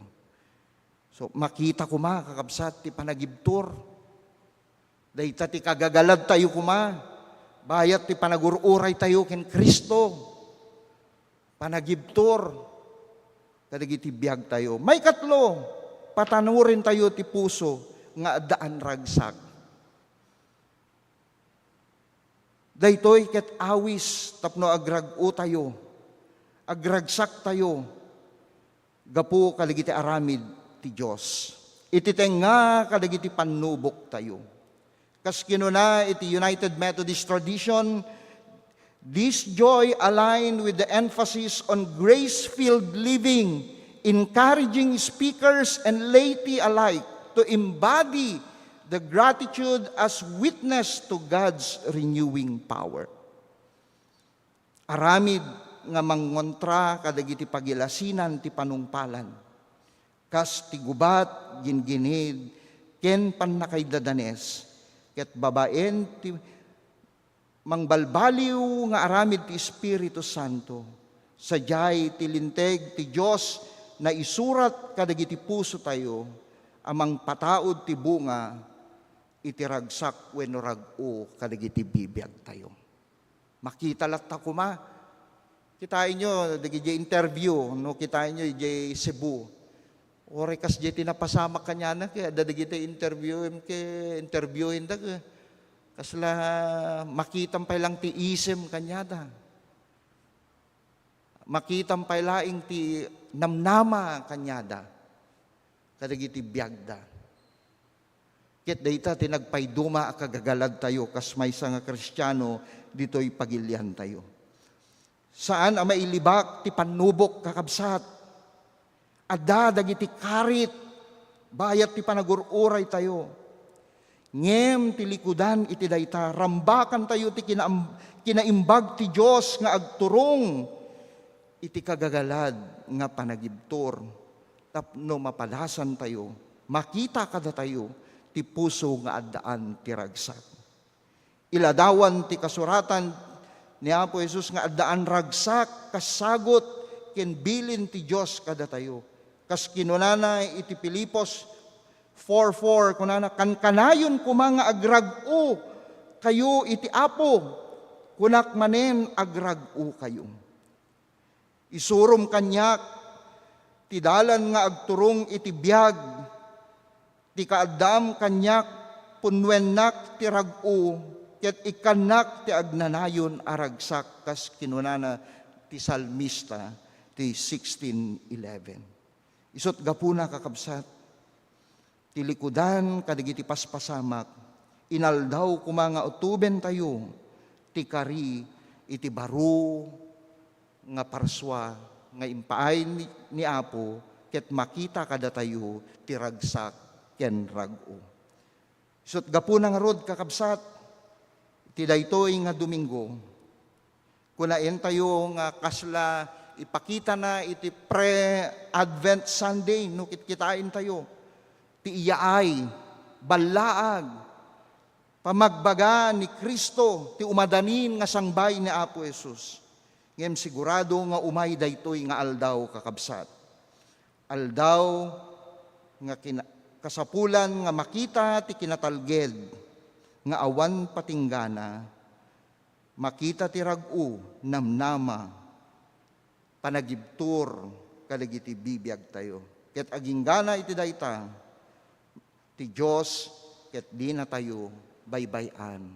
So, makita koma, kakabsat, ti panagibtur. Dayta ti kagagalad tayo koma, bayat ti panagur-uray tayo ken Cristo, panagibtur kadagiti biag tayo. Maikatlo, patanuren tayo ti puso nga addaan ragsak. Daytoy ket awis tapno agrag-o tayo, agragsak tayo gapu kadagiti aramid ti Dios. Iti tengnga kadagiti pannubok tayo. Kas kinuna iti United Methodist Tradition, this joy aligned with the emphasis on grace-filled living, encouraging speakers and laity alike to embody the gratitude as witness to God's renewing power. Aramid nga mangngontra kadagiti pagilasinan ti panungpalan, kas ti gubat, ginginid, ken pannakaidadanes, ket babaen ti mangbalbaliw nga aramid ti Espiritu Santo, sadiay ti Linteg ti Dios naisurat kadagiti pusotayo a mangpataud ti bunga iti ragsak wenno rag-o kadagiti bibiagtayo. Makita latta koma. Kitaenyo, dagiti interview, no, kitaenyo, idiay Cebu. Uray kasdiay ti napasamak kaniana, ket adda dagiti interview, ket interviewinda, ket kasla makitam pay lang ti isem kaniada. Makitam pay laeng ti namnama kaniada kadagiti biagda. Ket dayta ti nagpaiduma a kagagaladtayo kas maysa nga Kristiano ditoy pagiliantayo. Saan a mailibak ti pannubok, kakabsat. Adda dagiti karit bayat ti panagur-uraytayo. Ngem ti likudan iti dayta, rambakantayo ti kinaam-, kinaimbag ti Dios nga agturong iti kagagalad nga panagibtur tapno mapadasantayo, makita kadatayo ti puso nga addaan ti ragsak. Iladawan ti kasuratan ni Apo Jesus nga addaan ragsak kas sagut ken bilin ti Dios kadatayo. Kas kinunana iti Filipos four four, kunana, "Kankanayon koma nga agrag-o kayo iti Apo. Kunak manen, agrag-o kayo." Isurom kaniak ti dalan nga agturong iti biag. Ti kaaddaam kaniak, punnuennak ti rag-o, ket ikkannak ti agnanayon a ragsak, kas kinunana ti salmista, ti sixteen eleven. Isut' gapuna, kakabsat, ti likudan kadagiti paspasamak, inaldaw koma nga utobentayo ti kari iti baro nga parsua nga impaay ni, ni Apo, ket makita kadatayo ti ragsak ken rag-o. Isut' gapuna ngarud, kakabsat, ti daytoy nga Domingo, kunaentayo nga kasla ipakitana iti pre-Advent Sunday no kitkitaentayo. Ti iyaay, ballaag, pamagbaga ni Cristo ti umadanin nga sangbay ni Apo Jesus. Ngem sigurado nga umay daytoy nga aldaw, kakabsat. Aldaw nga kina-, kasapulan nga makita ti kinatalged nga awan patinggana, makita ti rag-o, namnama, panagibtur kadagiti bibiagtayo. Ket aginggana iti dayta, ti Dios ket dinatayo baybay-an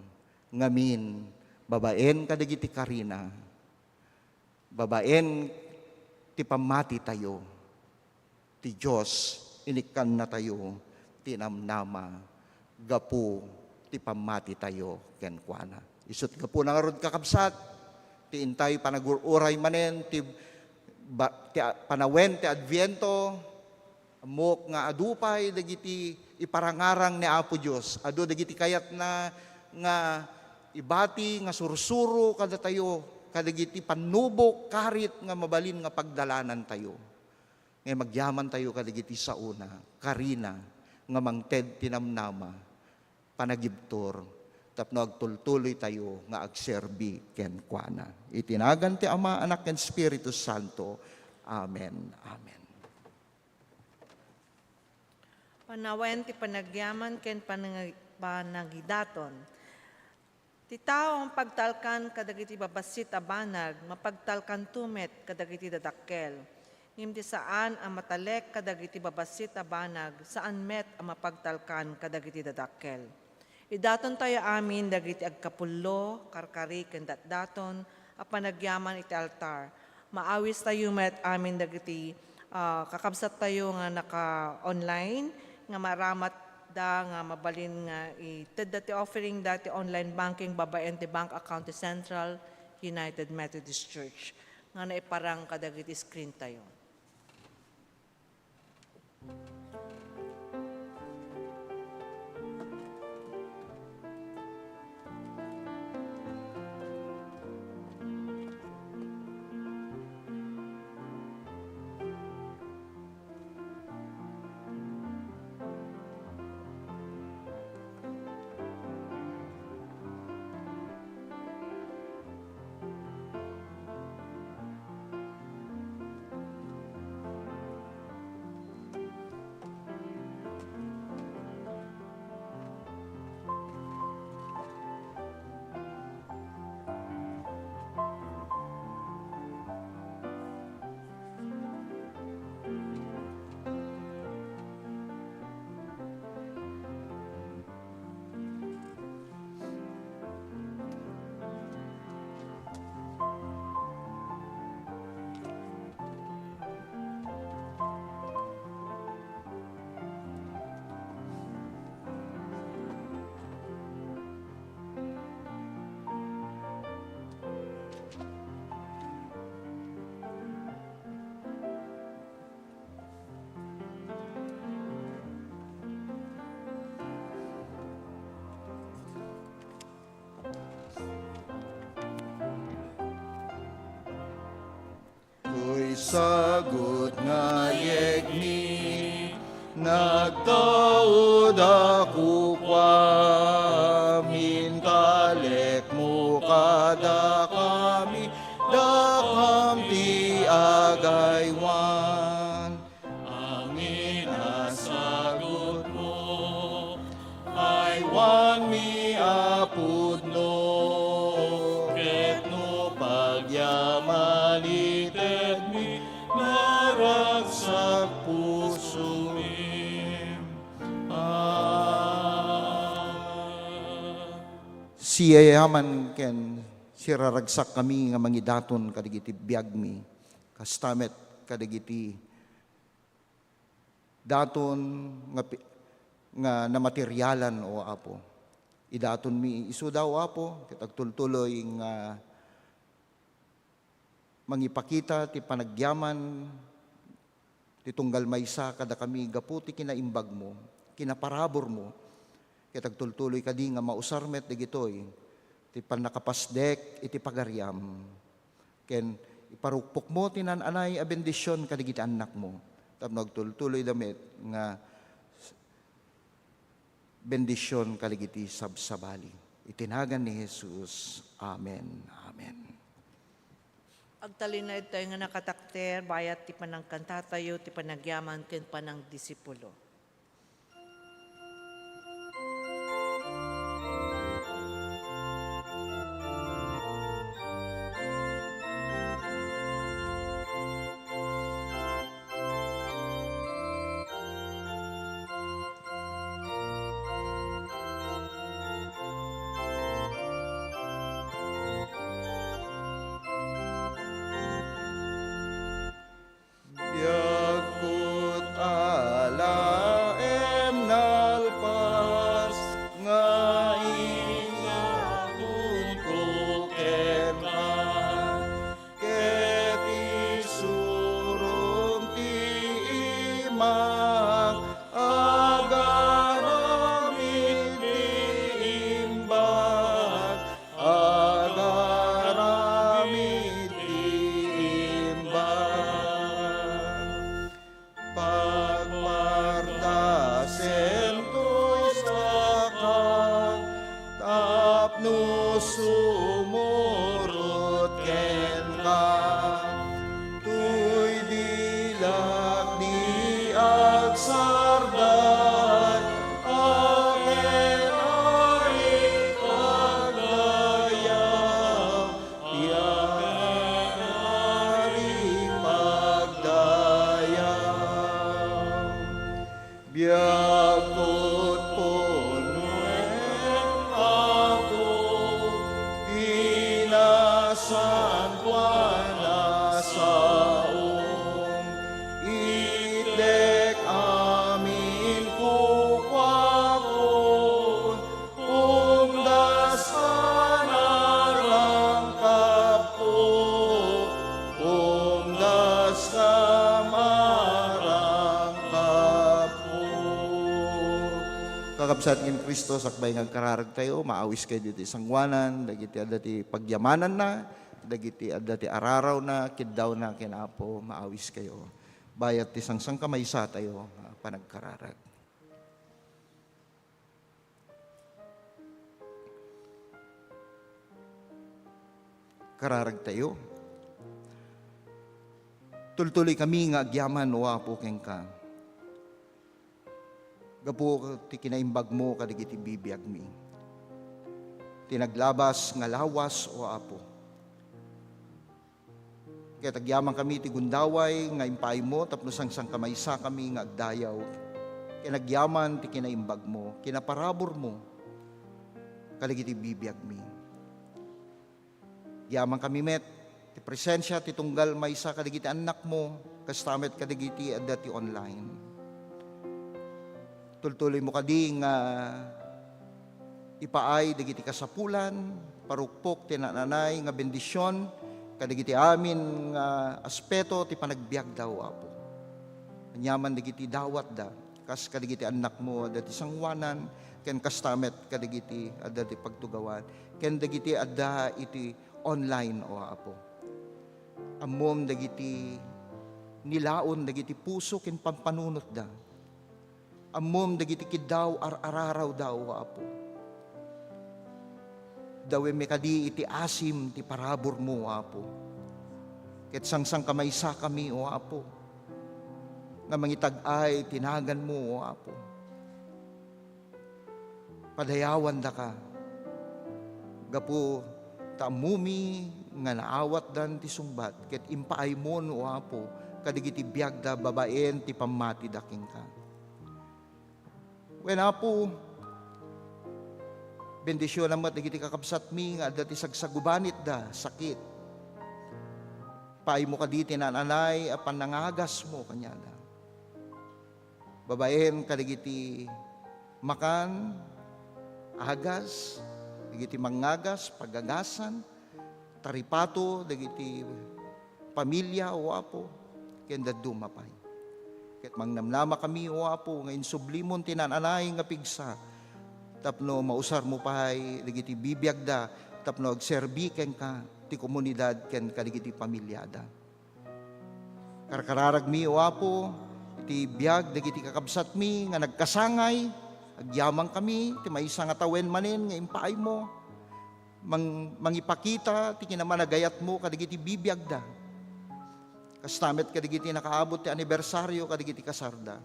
ngamin babaen kadagiti karina, babaen ti pammatitayo. Ti Dios, inikkannatayo ti namnama gapu ti pammatitayo kenkuana. Isut' gapuna ngarud, kakabsat, ti intay panagur-uray manen ti ba-, ti a-, panawen ti Adviento, ammok nga adu pay dagiti iparangarang ni Apo Dios. Adu dagiti kayatna nga ibati nga sursuro kadatayo kadagiti pannubok, karit nga mabalin nga pagdalanantayo. Ngem agyamantayo kadagiti saona, karina, nga mangted ti namnama, panagibtur, tapno agtultuloytayo nga agserbi kenkuana. Iti nagan ti Ama, Anak, ken Espiritu Santo. Amen. Amen. Panawen ti panagyaman ken pananga-, Panangidaton. Ti tao a mapagtalkan kadagiti babassit a banag, mapagtalkanto met kadagiti dadakkel. Ngem ti saan a matalek kadagiti babassit a banag, saan met a mapagtalkan kadagiti dadakkel. Idatontayo amin dagiti agkapullo, karkari, ken datdaton a panagyaman iti altar. Maawistayo met amin dagiti, ah, kakabsattayo nga naka-online, nga maaramatda nga mabalin nga itedda ti offering da ti online banking babaen ti bank account ti Central United Methodist Church nga naiparang kadagiti screen tayo. Toy sagut nga yegmi, nagtaud a kukuam, intalekmo kadakami, dakam ti agaywan. Amin a sagutmo, aywanmi a pudno, ket no pagyaman itedmi, naragsak pusomi. Amen. Siyayaman ken siraragsakkami nga mangidaton kadagiti biagmi, kasta met kadagiti daton nga pi-, nga namaterialan, O Apo. Idatonmi isuda, O Apo, ket agtultuloy nga mangipakita ti panagyaman ti tunggal maysa kadakami gapu ti kinaimbagmo, kinaparaburmo, ket agtultuloy kadi nga mausar met dagitoy ti pannakapasdek iti pagariam. Ken iparukpokmo ti naan-anay a bendision kadagiti annakmo, tapno agtultuloyda met nga bendision kadagiti sabsabali. Iti nagan ni Jesus. Amen. Amen. Agtalinaedtayo nga nakatakder, bayat ti panangkantatayo, ti panagyaman ken panangdisipulo. Biagko a San Juan a saom, itdek amin kukuakon, umdas a narangkapko, umdas a marangkapko. Kakabsat ken Cristo, sakbay nga agkararagtayo, maawis kayo ditoy sangoanan, dagiti adda ti pagyamananna, dagiti adda ti ararawna, kiddawna ken Apo, maawis kayo. Bayat ti sangsangkamaysatayo nga panagkararag. Kararagtayo. Tultuloy kami nga agyaman, O Apo, kenka. Gapu ti kinaimbagmo kadagiti bibiagmi. Ti naglabas nga lawas, O Apo. Ket agyamankami ti gundaway nga impaaymo tapno sangsangkamaysakami nga agdayaw. Ken agyaman ti kinaimbagmo, kinaparaburmo kadagiti bibiagmi. Agyamankami met ti presensia ti tunggal maysa kadagiti annakmo, kasta met kadagiti adda ti online. Tultuloymo kadi nga ipaay dagiti kasapulan, parukpok ti naan-anay nga bendision kadagiti amin nga aspeto ti panagbiagda, O Apo. Aniaman dagiti dawatda, kas kadagiti annakmo adda ti sangoanan, ken kasta met kadagiti adda ti pagtugawan, ken dagiti adda iti online, O Apo. Ammom dagiti nilaon dagiti puso ken pampanunotda. Ammom dagiti kiddaw ar-ararawda, O Apo. Dawemmi kadi iti asim ti paraburmo, O Apo. Ket sangsangkamaysakami, O Apo, nga mangitag-ay ti naganmo, O Apo. Padayawandaka. Gapu ta ammomi nga naawatdan ti sungbat ket impaaymon, O Apo, kadagiti biagda babaen ti pammatida kenka. Wen, Apo, bendisionam met dagiti kakabsatmi nga adda ti sagsagubanitda, sakit. Paaymo kadi ti naan-anay a panangagasmo kaniada. Babaen kadagiti makan, agas, dagiti mangngagas, pagagasan, taripato dagiti pamilia, O Apo, ken dadduma pay. Ket mangnamnamakami, O Apo, nga insublimon ti naan-anay nga pigsa tapno mausarmo pay dagiti bibiagda tapno agserbi kenka, ti komunidad, ken kadagiti pamiliada. Karkararagmi, O Apo, iti biag dagiti kakabsatmi nga nagkasangay, agyamankami ti maysa nga tawen manen nga impaaymo. Mang-, mangipakita ti kinamanagayatmo kadagiti bibiagda. Kasta met kadagiti nakaabot ti anibersaryo kadagiti kasarda.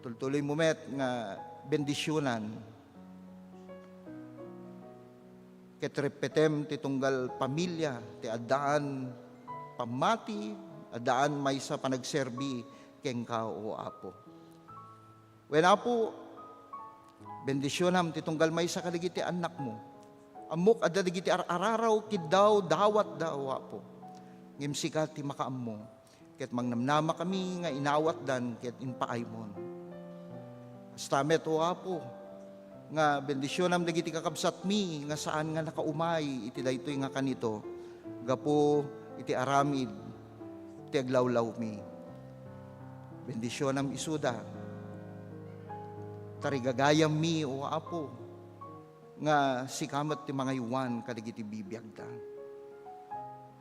Tultuloymo met nga bendisionan ket repetem ti tunggal pamilia ti addaan pammati, addaan maysa panagserbi kenka, O Apo. Wen, Apo, bendisionam ti tunggal maysa kadagiti annakmo. Ammok adda dagiti ar-araraw, kiddaw, dawatda, O Apo. Ngem sika ti makaammo. Ket mangnamnamakami nga inawatdan ket impaaymon. Kasta met, O Apo, nga bendisionam dagiti kakabsatmi nga saan nga nakaumay iti daytoy nga kanito gapu iti aramid ti aglawlawmi. Bendisionam isuda. Tarigagayammi, O Apo, nga sika met ti mangaywan kadagiti bibiagda.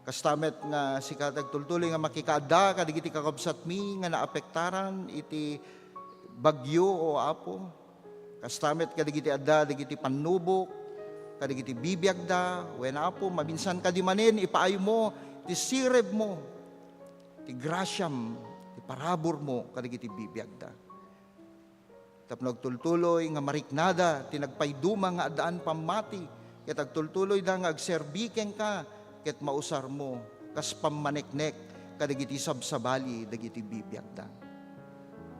Kasta met nga sika ti agtultuloy nga makikaadda kadagiti kakabsatmi nga naapektaran iti bagyo, O Apo. Kasta met kadagiti adda dagiti pannubok kadagiti bibiagda, wen, Apo, maminsan kadi manen ipaaymo ti sirebmo, ti grasiam, ti paraburmo kadagiti bibiagda. Tapno agtultuloy nga mariknada ti nagpayduma nga addaan pammati, ket agtultuloyda nga agserbi kenka, ket mausarmo kas pammaneknek kadagiti sabsabali dagiti bibiagda.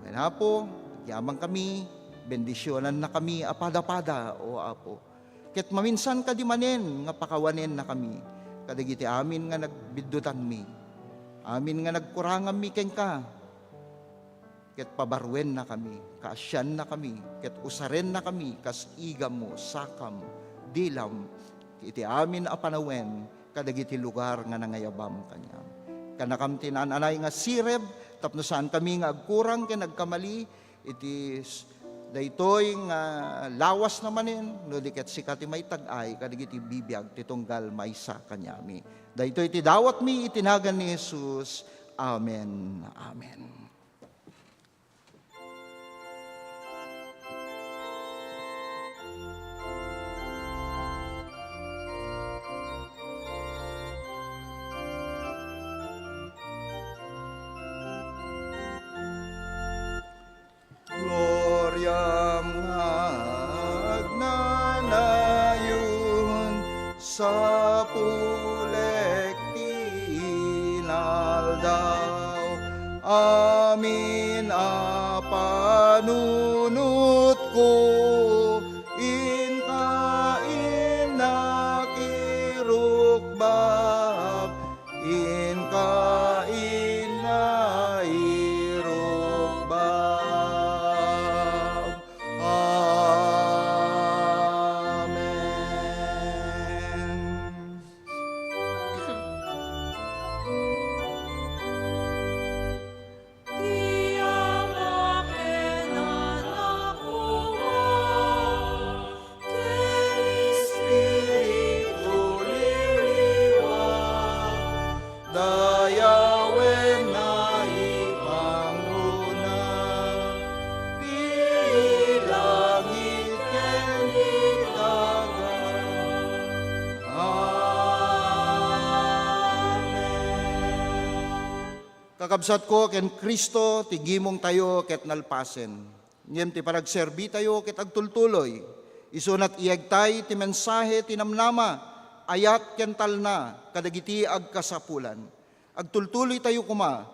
Wen, Apo, agyamankami, bendisionannakami a pada-pada, O Apo. Ket maminsan kadi manen nga pakawanennakami kadagiti amin nga nagbiddutanmi, amin nga nagkuranganmi kenka, ket pabarruennakami, kaasiannakami, ket usarennakami kas igammo, sakam, dilam, iti amin a panawen kadagiti lugar nga nangayabam kaniam. Kannakam ti naan-anay nga sirib tapno saankami nga agkurang ken agkamali iti s-, daytoy nga lawas na manen, no di ket sika ti maitag-ay kadagiti bibiag ti tunggal maysa kaniami. Daytoy ti dawatmi iti nagan ni Jesus. Amen. Amen. Gloriam nga agnanayon, sapulek ti inaldaw. Amin a panunotko, inka innak irukbab, inka innak irukbab. Amen. Ti Ama ken Anak koma, ken Espiritu Liliwa, dayawen naipanguna, ti langit ken ti daga. Amen. Kakabsatko ken Cristo, ti gimongtayo ket nalpasen. Ngem ti panagserbitayo ket agtultuloy. Isuna ti iyegtay ti mensahe ti namnama, ayat ken talna kadagiti agkasapulan. Agtultuloytayo koma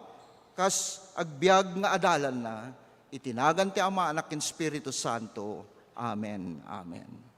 kas agbiag nga adalanna, iti nagan ti Ama, Anak, ken Espiritu Santo. Amen. Amen.